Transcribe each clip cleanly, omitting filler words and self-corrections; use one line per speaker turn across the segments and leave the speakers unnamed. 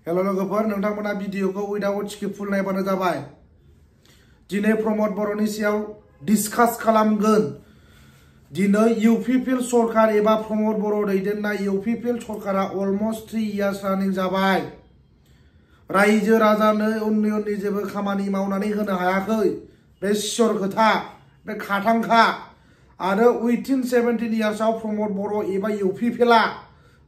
Hello लोगोफोर नोंथांमोना भिडिअखौ विदाउट स्क्रिप्ट फुल नायबानो जाबाय। दिनै प्रमद बर'नि सायाव डिसकास खालामगोन। दिनै इउपिपिएल सरकार एबा प्रमद बर' दैदेननाय इउपिपिएल सरकारा अलमोस्ट 3 इयार्स रानिं जाबाय। रायजो राजानो उन्नयननि जेबो खामानि मावनानै होनो हायाखै। बे सियर खोथा, बे खाथांखा। आरो उइथिन 17 इयार्सआव प्रमद बर' एबा इउपिपिएलआ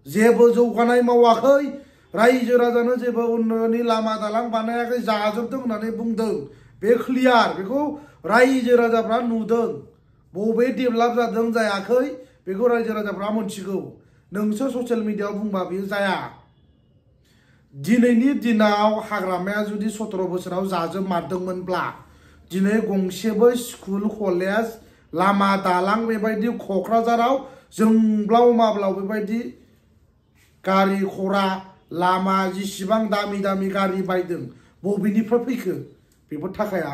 जेबो जौगानाय मावाखै। रायजो राजानो जेबो उन्नयननि लामा दालां बानायाखै, जाजोबदों होननानै बुंदों। बे क्लियार, बेखौ रायजो राजाफ्रा नुदों। बबे डेभेलप जादों जायाखै बेखौ रायजो राजाफ्रा मोनथिगौ। नोंसो ससियेल मिडियाआव बुंबा बेयो जाया। दिनैनि दिनाव हाग्रामाया जुदि 17 बोसोराव जाजोबमारदोंमोनब्ला दिनै गंसेबो स्कुल कलेज लामा दालां बेबायदि क'क्राझाराव जोंब्लाव माब्लाव बेबायदि गारि घरा लामा जिसिबां दामि दामि गारि बायदों बबेनिफ्राय फैखो बेफोर थाखाया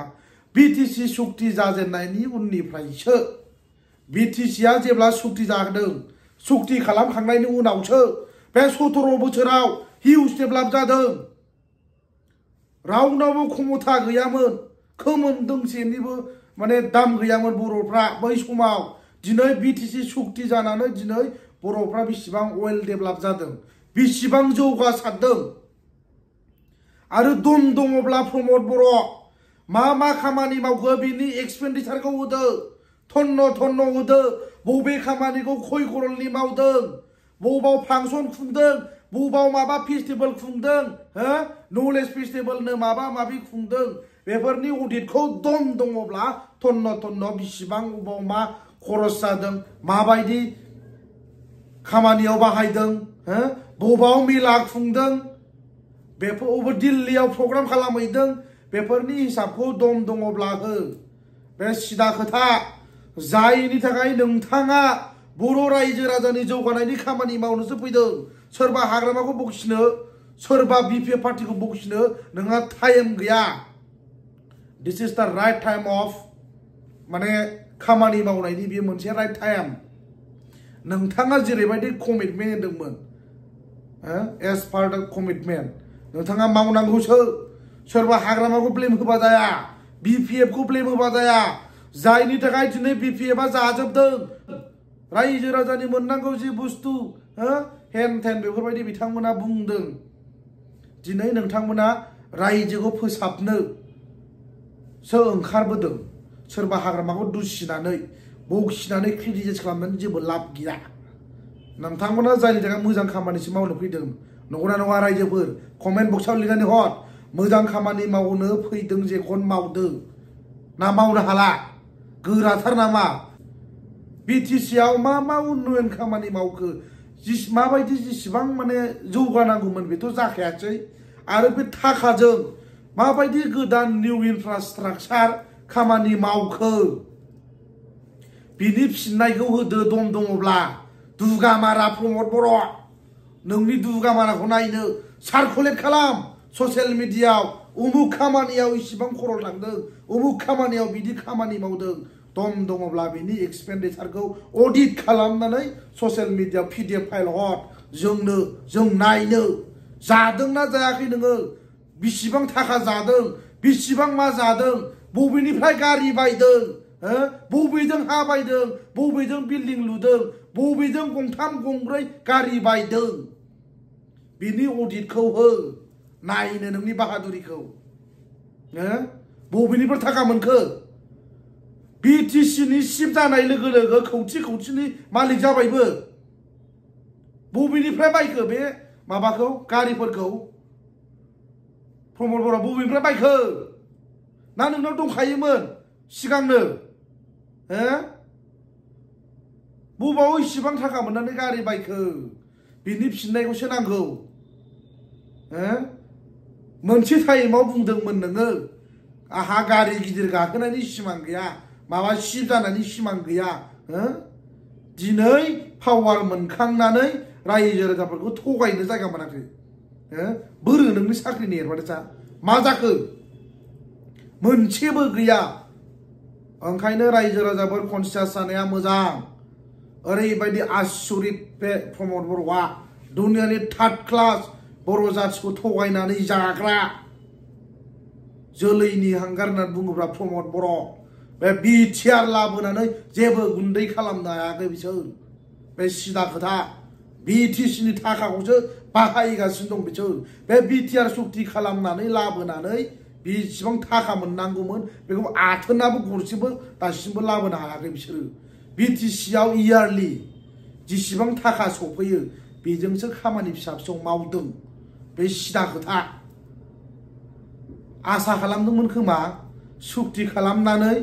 बिटिसि सुक्ति जाजेननायनि उननिफ्रायसो। बिटिसिआ जेब्ला सुक्ति जादों, सुक्ति खालामखांनायनि उनावसो बे 17 बोसोराव हिउज डेभेलप जादों। रावनावबो क्षमता गैयामोन, खोमोन दोंसेनिबो माने दाम गैयामोन बर'फ्रा बै समाव। दिनै बिटिसि सुक्ति जानानै दिनै बर'फ्रा बेसेबां वेल डेभेलप जादों, बेसेबां जौगासारदों। आरो दम दङब्ला प्रमद बर' मा खामानि मावखो बिनि एक्सपेन्डिचारखौ होदो, थन्न होदो। बबे खामानिखौ खय करलनि मावदों, बबाव फांसन खुंदों, बबाव माबा फेस्टिभेल खुंदों, नलेज फेस्टिभेलनो माबा माबि खुंदों, बेफोरनि अडिटखौ दम दङब्ला थन्न बेसेबां बबाव मा खरस जादों, माबायदि खामानियाव बाहायदों, बबाव मेला खुंदों, बेफोर दिल्लीयाव प्रग्राम खालामहैदों, बेफोरनि हिसाबखौ दम दङब्ला हो। बे सिदा खोथा। जायनि थाखाय नोंथाङा बर' रायजो राजानि जौगानायनि खामानि मावनोसो फैदों। सोरबा हाग्रामाखौ बखिनो, सोरबा बिपिएफ पार्टिखौ बखिनो नोंहा टाइम गैया। दिस इज द राइट टाइम अफ माने खामानि मावनायनि बे मोनसे राइट टाइम। नोंथाङा जेरैबायदि कमिटमेन्ट होदोंमोन, एज पार द कमिटमेन्ट नोंथाङा मावनांगौसो। सोरबा हाग्रामाखौ ब्लेम होबा जाया, बिपिएफखौ ब्लेम होबा जाया। जायनि थाखाय दिनै बिपिएफआ जाजोबदों। रायजो राजानि मोननांगौ जि बुस्थु हेन थेन बेफोरबायदि बिथांमोना बुंदों। दिनै नोंथांमोना रायजोखौ फोसाबनो सो ओंखारबोदों। सोरबा हाग्रामाखौ दुसिनानै बखिनानै क्रिटिसाइज खालामनानै जेबो लाब गैया। नोंथांमोना जायनि थाखाय मोजां खामानिसो मावनो फैदों, नंगौना नङा रायजोफोर? कमेन्ट बक्सआव लिरनानै हर। मोजां खामानि मावनो फैदों जेखौन मावदों ना मावनो हाला? गोराथार नामा? बिटिसिआव मा उन्नयन खामानि मावखो? माबायदि जेसेबां माने जौगानांगौमोन बेथ' जाखायासै। आरो बे थाखाजों माबायदि गोदान निउ इनफ्रास्ट्राक्चार खामानि मावखो बिनि फिननायखौ होदो दम दङब्ला। दुगामारा प्रमद बर', नोंनि दुगामाराखौ नायनो सार्कुलेट खालाम ससियेल मिडियाआव। उमुक खामानियाव इसिबां खरल थांदों, उमुक खामानियाव बिदि खामानि मावदों। दम दङब्ला बिनि एक्सपेन्डिचारखौ अडिट खालामनानै ससियेल मिडियाआव PDF फाइल हर जोंनो, जों नायनो। जादोंना जायाखै नोङो? बेसेबां थाखा जादों, बेसेबां मा जादों, बबेनिफ्राय गारि बायदों, बबेजों हा बायदों, बबेजों बिल्डिं लुदों, बबेजों गंथाम गंब्रै गारि बायदों, बिनि अडिटखौ हो नायनो नोंनि बाहादुरिखौ। बबेनिफ्राय थाखा मोनखो? बिटिसिनि सिफ जानाय लोगो लोगो खौथि मालिक जाबायबो। बबेनिफ्राय बायखो बे माबाखौ, गारिफोरखौ? प्रमद बर' बबेनिफ्राय बायखो? ना नोंनाव दंखायोमोन सिगांनो? बबाव इसिबां थाखा मोननानै गारि बायखो? बिनि फिननायखौसो नांगौ। मोनसे टाइमाव बुंदोंमोन नोङो आहा गारि गिदिर गाखोनायनि सिमां गैया, माबा सिफ जानायनि सिमां गैया। दिनै पावार मोनखांनानै रायजो राजाफोरखौ थगायनो जायगा मोनाखै। बोरो नोंनि साख्रिनि एडभान्टेजआ मा जाखो? मोनसेबो गैया। ओंखायनो रायजो राजाफोर कनसियास जानाया मोजां। ओरैबायदि आसुरित बे प्रमद बर'आ दुनियानि 3rd क्लास बर' जाथिखौ थगायनानै जाग्रा जोलैनि हांगार होननानै बुङोब्ला प्रमद बर' बे BTR लाबोनानै जेबो गुन्दै खालामनो हायाखै बिसोर बे सिदा खोथा BTC नि थाखाखौसो बाहायगासिनो दं बिसोर बे BTR सुक्ति खालामनानै लाबोनानै बेसेबां थाखा मोननांगौमोन बेखौ आथोनाबो गरसेबो दासिमबो लाबोनो हायाखै बिसोरो BTC आव इयारलि जेसेबां थाखा सफैयो बेजोंसो खामानि फिसा फिसौ मावदों बे सिदा खोथा आसा खालामदोंमोन खोमा सुक्ति खालामनानै